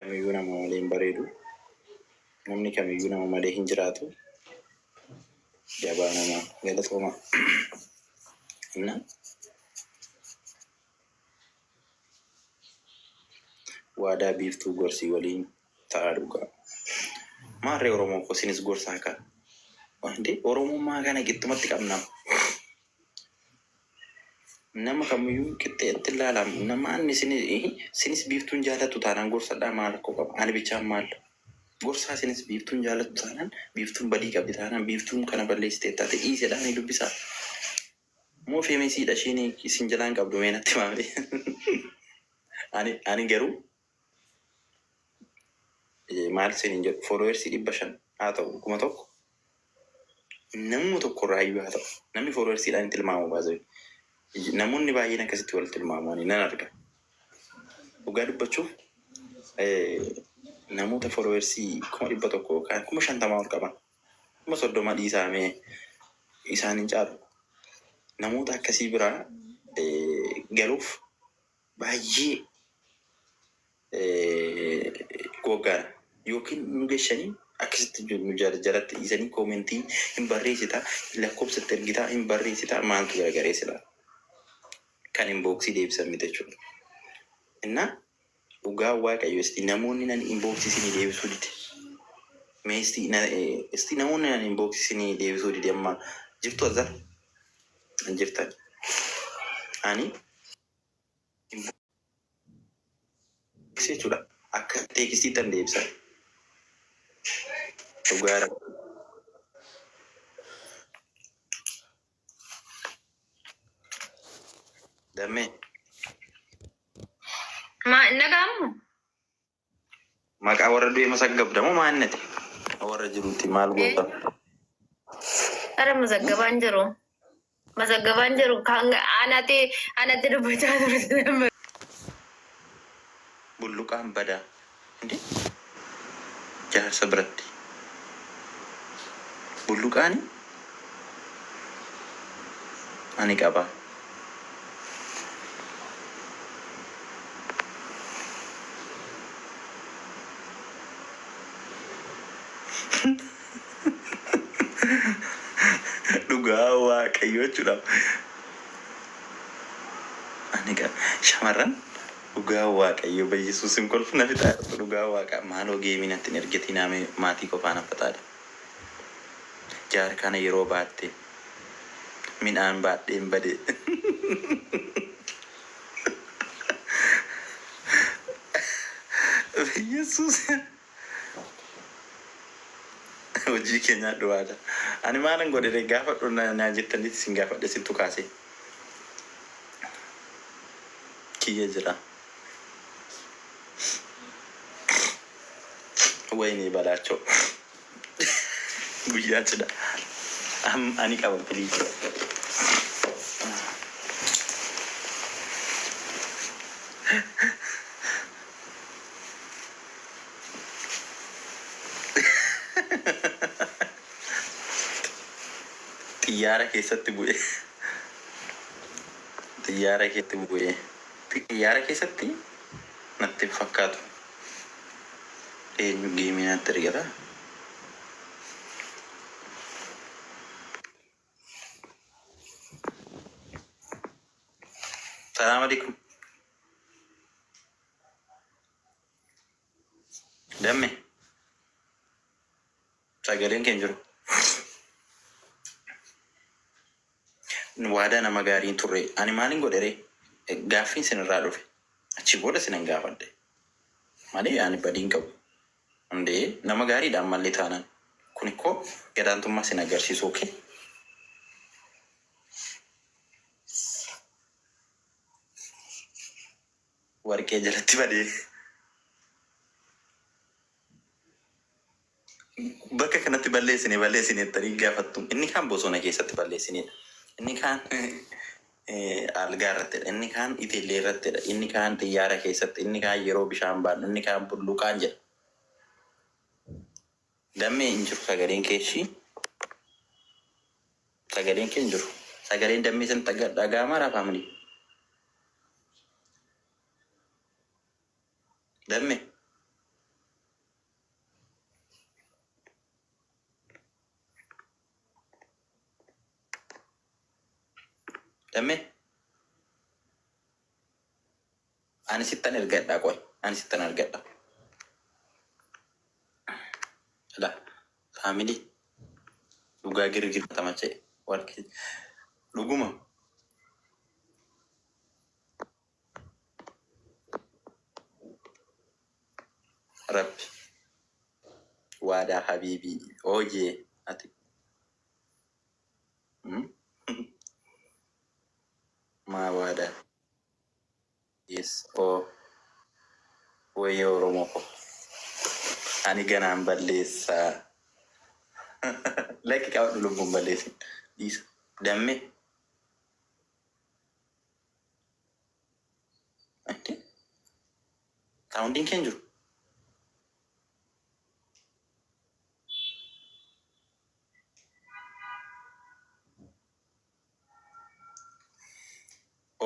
Kamiyyuu nama malee hin bareedu. Namni kamiyyuu nama malee hin jiraatu. Jabaa namaa galatoomaa. Inna waadaa biiftuu gorsii waliin ta'aa dhugaa. Maarree Oromoo koo isinis gorsaa kaa. Wante Oromummaa kana qixxumatti qabna. Nama kamiyyuu qixxeetti ilaala. Namaan isinis biiftuun jaallattu taanaan gorsadhaa maal rakkoo qaba? Ani bichaan maal? Gorsaa isinis biiftuun jaallattu taanaan biiftuun badii qabdi taanaan biiftuun kana balleessitee taate dhiisedhaa ni dubbisaa. Moo feemesiidha isheen isin jalaan qabdu mee natti himaa. Ani garuu maal isiniin jedhu followers 500 haa ta'u 1000 namuma tokko irraa iyyuu haa ta'u namni followersiidhaan tilmaamu baasee namoonni baay'een akkasitti wal tilmaamu ani nan arga. Dhugaa dubbachuuf namoota followersii 100,000 yookaan 50,000 ol qaban 30,000 dhiisaamee isaan hin caalu. Namoota akkasii biraa galuuf baay'ee goggaadha. Yookiin nu gashanii akkasitti nu jalatti dhiisanii koomentii hin barreessitaa, lakkoofsa itti ergitaa hin barreessitaa maaltu garagaree silaa kan inboxii deebisan miti jechuudha. Innaa dhugaa waaqayyo isti namoonni nan inboxii isinii deebisuu dide. Mee isti namoonni nan inboxii isinii deebisuu dide amma jirtu azar hin jirtan. Ani inboxii jechuudha akka textii tan deebisan. Dhugaa rabbi. Dammee. Ma hin dhaga'amu? Maqaa warra du'e masaggabda moo maannati? Warra jiruutti maal goota? Ara mazaggabaan jiru. Mazaggabaan jiru kan anatti dubbachaa turte. Bulluqaan badaa. Hindi? Jaarsa biratti. Bulluqaani ani qaba. Dhugaa waaqayyo jechuudha. Ani qaba. Shamarran dhugaa waaqayyo bayyisuus hin kolfu na fixaa jirtu dhugaa waaqa maaloo geemii natti hin ergatinaa mee maatii qofaa na fixaadha. Jaarkaana yeroo baatte midhaan baadheen bade. Yesuus hojii keenya dhuwaadha. Ani maalan godhe gaafadhu na jettanitti sin gaafadhe sittu kaase. Kiyya jira. Wayinii balaachoo. Guyyaa cidha. Ani qaba please. Xiyyaara keessatti bu'e. Xiyyaara keessatti bu'e. Xiyyaara keessatti natti hin fakkaatu. Eenyu geemii natti ergata? Salaam alaikum. Damme. Sagaleen kee hin jiru. Waadaa nama gaarii hin turre. Ani maalin godhe ree? Gaaffiin sinirraa dhufe. Achi booda sinan gaafadhe. Malee ani badii hin qabu. Hundee nama gaariidha ammallee taanaan. Kun ikkoo gadaantummaa sin agarsiisu okay? Warqee jalatti badee. Bakka kanatti balleessine balleessine jettanii gaafattu. Inni kaan bosona keessatti balleessinedha. Inni kaan algaa irrattidha. Inni kaan itellee irrattidha. Inni kaan xiyyaara keessatti. Inni kaan yeroo bishaan baannu. Inni kaan bulluqaan jedha. Dammee hin jiru sagaleen keeshii. Sagaleen kee hin jiru. Sagaleen dammee san dhaga'amaa raa family. Dammee. Dammee ani sittan ergadha qoy. Ani sittan argadha. La family dhugaa girgir tamachee warqii dhuguma. Rabbi waadaa habiibii ooyee ati maa waadaa yes oo wayyee Oromoo ko ani ganaan balleessaa lakki qabadhu lubbuun balleessin dhiisa dammee soundiin kee hin jiru.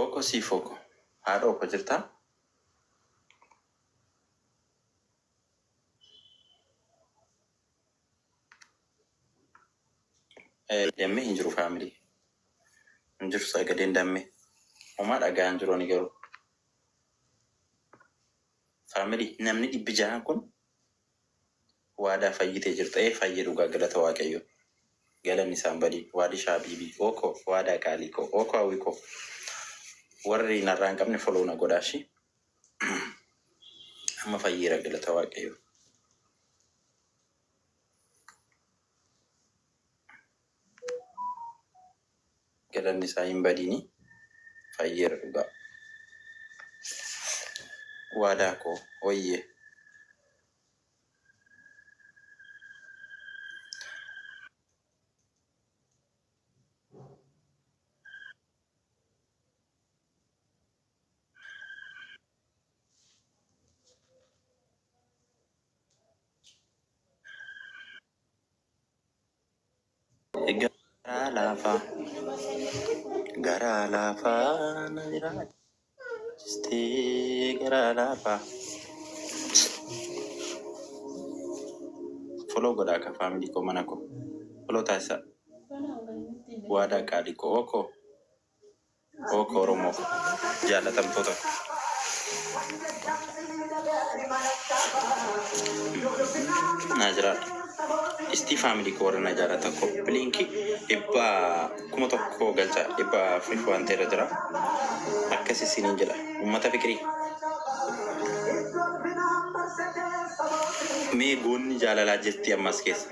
Ooko siif ooko haadha ooko jirtaa? Dammee hin jiru family. Hin jiru sagaleen dammee. Homaa dhagaa hin jiru ani garuu. Family namni 600 kun waadaa fayyitee jirta. Ee fayyee dhugaa galata Waaqayyo. Galanni isaan badii. Waadi shaabiibii. Ooko waadaa qaalii koo. Ooko hawwii koo. Warri narraa hin qabne follow na godhaashi. Amma fayyeera galata Waaqayyo. Galanni isaa hin badiini. Fayyeera dhugaa. Waadaa koo wayyee. Garaa laafaa. Garaa laafaa na jiraachistee garaa laafaa. Follow godhaa akka family koo mana koo. Follow taasisaa. Waadaa qaalii koo ookoo. Ookoo Oromoo koo. Jaallatamtoota koo. Naa jiraadha. Istii family koo warra na jaallatan copy link 1,000 galcha 400 waan ta'eera jira. Akkas isiniin jedha. Uummata fikirii. Mee goonni jaalalaa jirti ammas keessa.